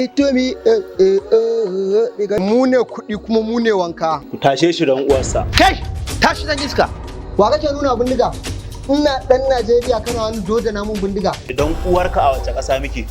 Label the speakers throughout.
Speaker 1: To me, mu ne kuɗi kuma mu ne wanka.
Speaker 2: Ku tashe shi don uwarsa.
Speaker 1: Kai, tashi dan iska. Wa kake nuna bindiga? Ina dan Najeriya, kana wani dodana mun bindiga.
Speaker 2: Don uwarka, a wace ƙasa muke?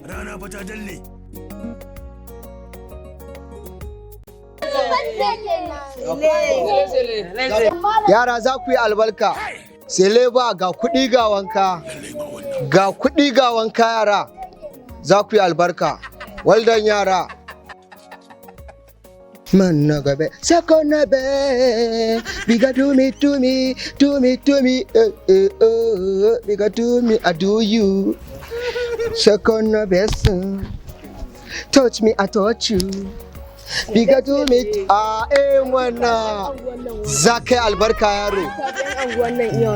Speaker 3: Rana fa ta dalle.
Speaker 1: Yara, za ku yi albarka. Sele ba ga kuɗi ga wanka. Ga kuɗi ga wanka, yara. Za ku yi albarka. Waldan, yara. Man na gabe, sako na be, biga do me, do me, do me, do me, eh, eh, oh, biga do me, I do you. Second na best, touch me, I touch you. Biga do me, ah, eh, wana. Za ka yi albarka, yaro.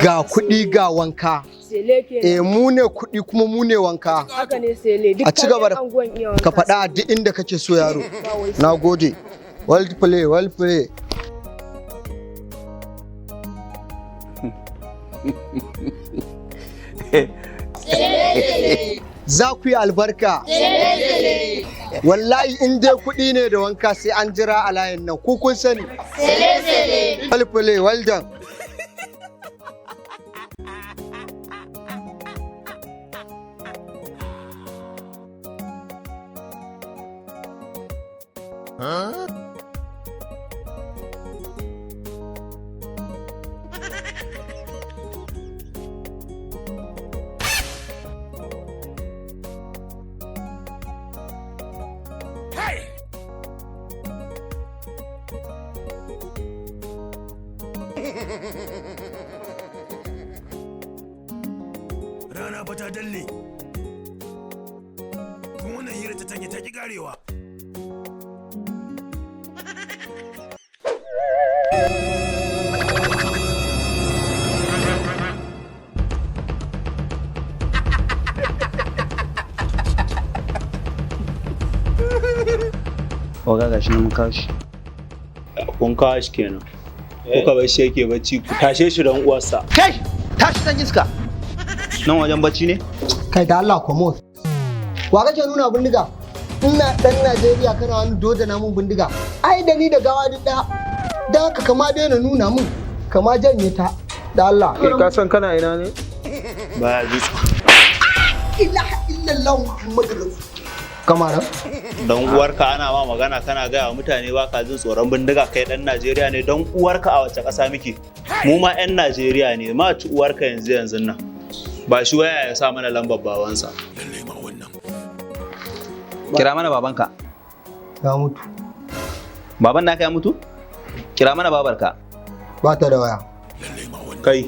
Speaker 1: Ga kuɗi ga wanka.
Speaker 4: Sele kenan.
Speaker 1: Eh, mu ne kuɗi kuma mu ne wanka.
Speaker 4: Haka ne, sele. Duk
Speaker 1: A ci gaba da
Speaker 4: anguwan iya wanka.
Speaker 1: Ka faɗa a duk inda kake so, yaro. Na gode. Well play, well play. Za ku yi albarka. Wallahi in dai kuɗi ne da wanka, sai an jira a layin nan. Ku kun sani. Well play, well done.
Speaker 3: Rana fa ta dalle. Kuma wannan hira ta tanye ta ki karewa.
Speaker 5: Oga, gashi nan mun kawo shi.
Speaker 2: Kun kawo shi kenan. Kuka bar shi yake bacci, ku tashe shi don uwarsa.
Speaker 1: Kai, tashi dan iska.
Speaker 5: Nan wajen bacci ne?
Speaker 1: Kai, da Allah, komo. Wa kake nuna bindiga? Ina dan Najeriya, kana wani dodana mun bindiga. Ai da ni da gawa duk ɗaya. Dan haka kama daina nuna mun, kama janye ta. Da Allah.
Speaker 6: Kai, ka san kana ina ne?
Speaker 2: Baya ji.
Speaker 1: Ilaha illallah Muhammadu Rasul. Kamara.
Speaker 2: Don uwarka, ana ma magana kana gaya wa mutane ba ka jin tsoron bindiga, kai dan Najeriya ne. Don uwarka, a wace ƙasa muke? Mu ma 'yan Najeriya ne. Ma ci uwarka yanzu yanzu nan. Ba shi waya ya sa mana lambar babansa.
Speaker 3: Lallai ma wannan.
Speaker 5: Kira mana babanka.
Speaker 1: Ya mutu.
Speaker 5: Baban naka ya mutu? Kira mana babarka.
Speaker 1: Ba ta da waya.
Speaker 3: Lallai ma wannan.
Speaker 2: Kai.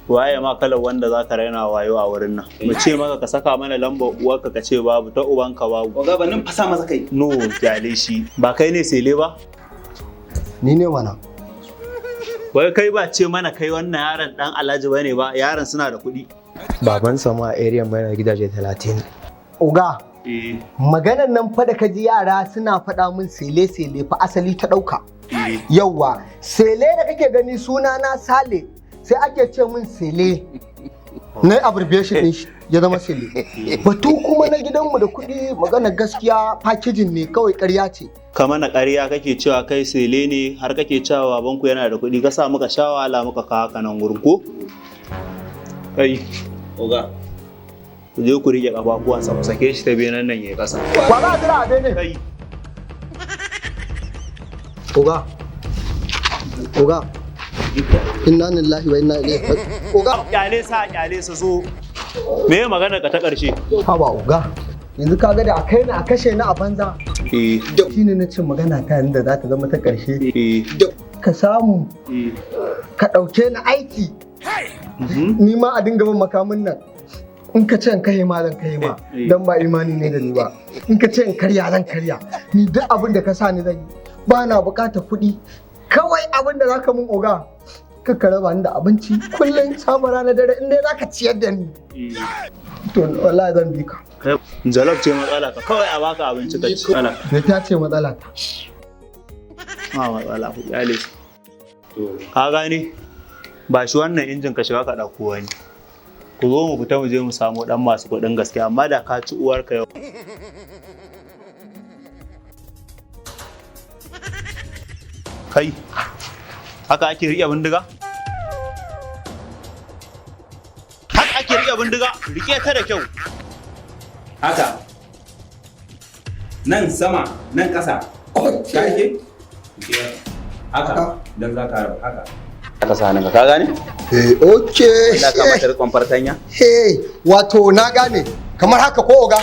Speaker 2: Waye ma kalar wanda za ka raina wayo a wurin nan? Mu ce maka ka saka mana lambar uwarka, ka ce babu, ta ubanka babu.
Speaker 5: Oga, ba nan fasa masa kai.
Speaker 2: No, kyale shi. Ba kai ne sele ba?
Speaker 1: Ni ne mana.
Speaker 2: Wai kai ba ce mana kai wannan yaron dan Alhaji bane ba, yaron suna da kuɗi.
Speaker 6: Babansa ma a area mai yana gidaje 30.
Speaker 1: Oga,
Speaker 2: Eh,
Speaker 1: maganan nan fa da kaji yara suna faɗa min sele sele fa, asali ta ɗauka.
Speaker 2: Eh.
Speaker 1: Yauwa, sele da kake gani, suna na Sale, sai ake ce min sele. Na abbreviation din shi ya zama sele. Batu kuma na gidanmu da kuɗi, magana gaskiya packaging ne kawai, ƙarya ce.
Speaker 2: Ka mana ƙarya, kake cewa kai sele ne, har kake cewa babanku yana da kuɗi, ka sa muka sha wahala muka kawo ka nan wurin ko? Kai,
Speaker 5: Oga.
Speaker 2: ku je ku rike ƙafafuwansa, ku sake shi ta benen nan ya ƙasa.
Speaker 1: Ba za a jira a bene.
Speaker 2: Kai,
Speaker 1: Oga. Oga. Inna lillahi wa inna ilaihi raji'un. Oga.
Speaker 2: Kyale sa, kyale su zo. Me ya magana ka ta ƙarshe?
Speaker 1: Haba oga. Yanzu ka ga da a kai ni a kashe ni a banza.
Speaker 2: Eh,
Speaker 1: Shine na ce magana ta yanzu da za ta zama ta ƙarshe.
Speaker 2: eh,
Speaker 1: Ka samu
Speaker 2: eh.
Speaker 1: ka ɗauke ni aiki. Ni ma a dinga bin makamin nan. In ka ce in kai ma, zan kai ma. Dan ba imani ne da ni ba. In ka ce in karya, zan karya. Ni duk abin da ka sa ni zan yi. Ba na buƙatar kuɗi. Kawai abin da zaka mun, oga. Kaka raba ni da abinci kullum samun rana dare in dai zaka ciyar da ni. To wallahi zan bi ka.
Speaker 2: Kai jalof ce matsala ka kawai a baka abinci ka ci. Matsala.
Speaker 1: Me ta ce matsala ta?
Speaker 2: Ma matsala ku kyale shi. Ka gane? Ba shi wannan injin ka shiga ka ɗauko wani. Ku zo mu fita mu je mu samu ɗan masu kuɗin gaske amma da ka ci uwarka yau. Kai, haka ake riƙe bindiga? Haka ake riƙe bindiga? Riƙe ta da kyau.
Speaker 5: Haka. Nan sama, nan ƙasa. Ka rike? Haka. Dan za ka harba haka. Aka sa hannunka, ka gane?
Speaker 1: Eh, okay.
Speaker 5: Ina kama ta riƙon fartanya.
Speaker 1: Hey, wato na gane kamar haka ko oga?